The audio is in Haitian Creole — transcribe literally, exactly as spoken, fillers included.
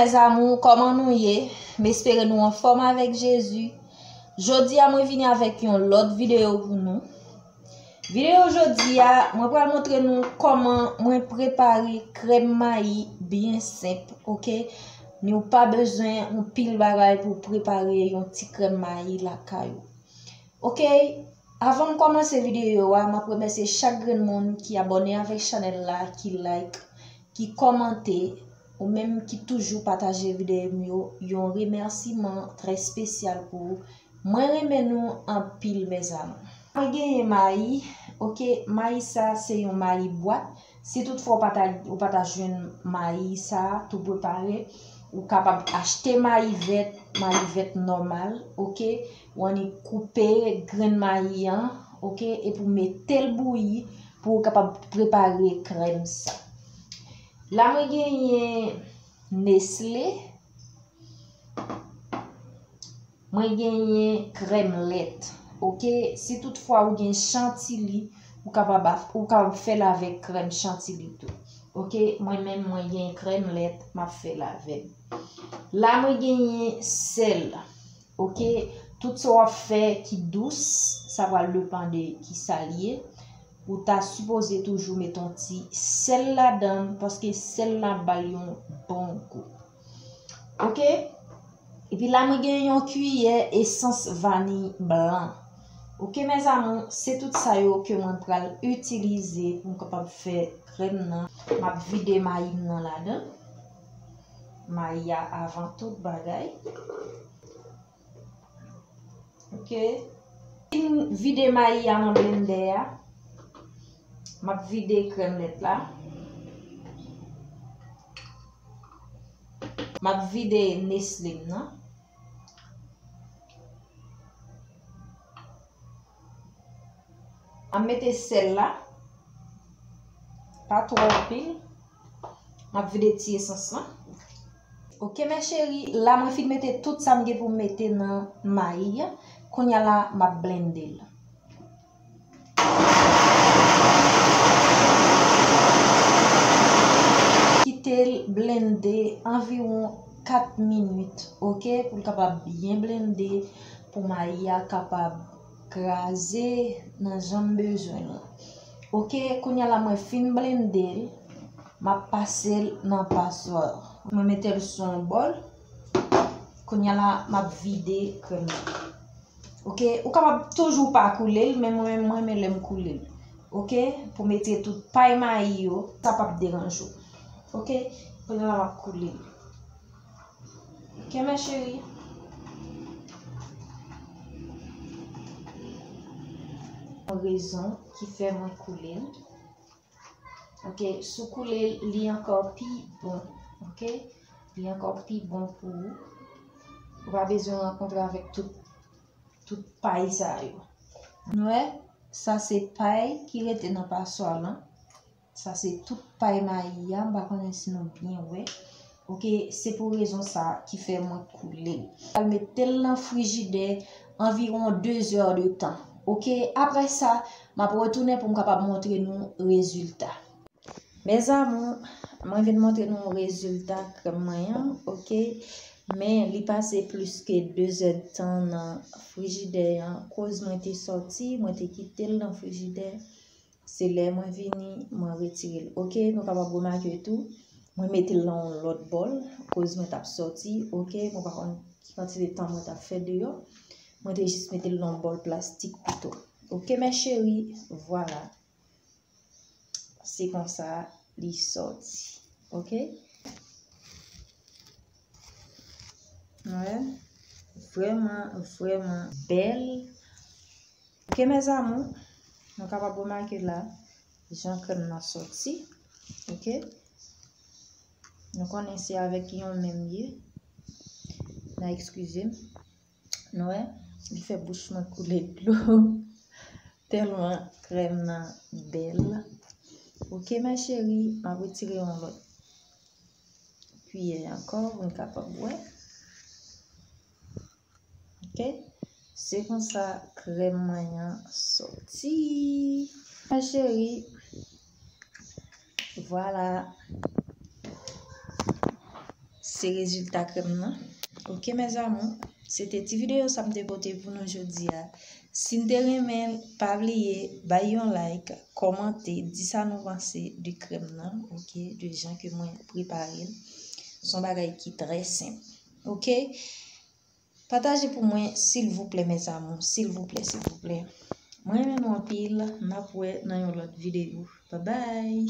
Mes amours, kòman nou ye? M espere nou anfòm avèk Jezi. Jodi a mwen vini avèk yon lòt videyo pou nou. Videyo jodi a, mwen pral montre nou kòman mwen prepare krèm mayi byen senp, oke? Nou pa bezwen yon pil bagay pou prepare yon ti krèm mayi lakay ou. Oke, avan m kòmanse videyo a, m ap remèsye chak grenn moun ki abòne avèk chanèl la, ki like, ki kòmante, ou menm ki toujou pataje videyo m yo, yon remèsiman trè espesyal pou ou. Mwen renmen nou anpil, mes amours. Mwen genyen mayi, oke, mayi sa se yon mayi bwat. Si toutfwa ou pa ta, ou pa ta jwenn mayi sa tou prepare, ou kapab achte mayi vèt, mayi vèt nòmal, oke? Ou annik koupe grenn mayi an, oke? Epi w mete l bouyi pou w kapab prepare krèm sa. La mwen genyen Nestlé, mwen genyen krèm lèt, oke? Si toutfwa ou gen chantilly, ou kapab, ou kapab fè l avèk krèm chantilly tou. Oke, mwen menm mwen gen krèm lèt, m ap fè l avè l. La mwen genyen sèl. Oke, tout sa w ap fè ki dous, sa pral depann de ki sa l ye. Ou ta sipoze toujou met yon ti sèl ladan l, paske sèl la ba l yon bon gou. Oke? Epi la mwen gen yon kiyè esans vaniy blan. Oke, mes amours, se tout sa yo ke mwen pral itilize pou m kapab fè krèm nan. M ap vide mayi m nan ladan. Mayi a avan tout bagay. Oke. Fin vide mayi a nan blendè a. M ap vide krèm lèt la. M ap vide Nestlé m nan. M ap mete sèl la. Pa twò anpil. M ap vide ti esans lan. Oke, mes chéris, la mwen fin mete tout sa m gen pou m mete nan mayi a. Kounye a la, m ap blende l. Kite l blende anviwon kat minit, oke, pou l kapab byen blende, pou mayi a kapab kraze nan jan m bezwen l. Oke, kounye a la mwen fin blende l, m ap pase l nan paswa. Mwen mete l sou yon bòl. Kounye a la m ap vide krèm nan. Oke, ou kapab toujou pa koule l, men mwen menm mwen renmen lè m koule l. Oke, pou mete tout pay mayi yo, sa p ap deranje w. Oke, kounye a la m ap koule l. Oke, mes chéris. Yon rezon ki fè mwen koule l. Oke, si w koule l, li ankò pi bon. Oke, li ankò pi bon pou ou. Ou pa bezwen rankontre avèk tout, tout pay sa yo. Nou wè, sa se pay ki rete nan paswa lan. Sa se tout pay mayi a, m pa konnen si nou byen wè. Oke, se pou rezon sa ki fè mwen koule l. Al mete l nan frijidè anviwon de zè de tan. Oke, apre sa, m ap retounen pou m kapab montre nou rezilta. Mes amours, mwen vin montre nou rezilta krèm mwen an, oke? Men li pase plis ke de zè de tan nan frijidè an. Koz mwen te sòti, mwen te kite l nan frijidè. Se lè mwen vini, mwen retire l. Oke, nou kapab remake tou, mwen mete l nan yon lòt bòl, koz mwen t ap sòti, oke, mwen pa konn ki kantite tan mwen t ap fè deyò. Mwen te jis mete l nan yon bòl plastik pito. Oke, mes chéris, vwala. Se konsa li sòti. Oke? Wè. Vrèman, vrèman bèl. Oke, mes amours, nou kapab remake la, jan krèm nan sòti. Oke? Nou konnen se avèk yon men m ye. N a eskize m. Nou wè, li fè bouch mwen koule dlo. Tèlman krèm nan bèl. Oke, mes chéris, m ap retire yon lòt kiyè ankò pou n kapab wè. Oke, se konsa krèm mwen an sòti. Mes chéris, vwala. se rezilta krèm nan. Ok, mes amours, se te ti videyo sa m te pote pou nou jodi a. Si n te renmen l, pa bliye bay yon like, kòmante, di sa nou panse de krèm nan, ok, de jan ke mwen prepare l. Se yon bagay ki trè senp, ok? Pataje pou mwen, silvouplè, mes amours, silvouplè, silvouplè. Mwen renmen nou anpil, n ap wè nan yon lòt videyo. Babay!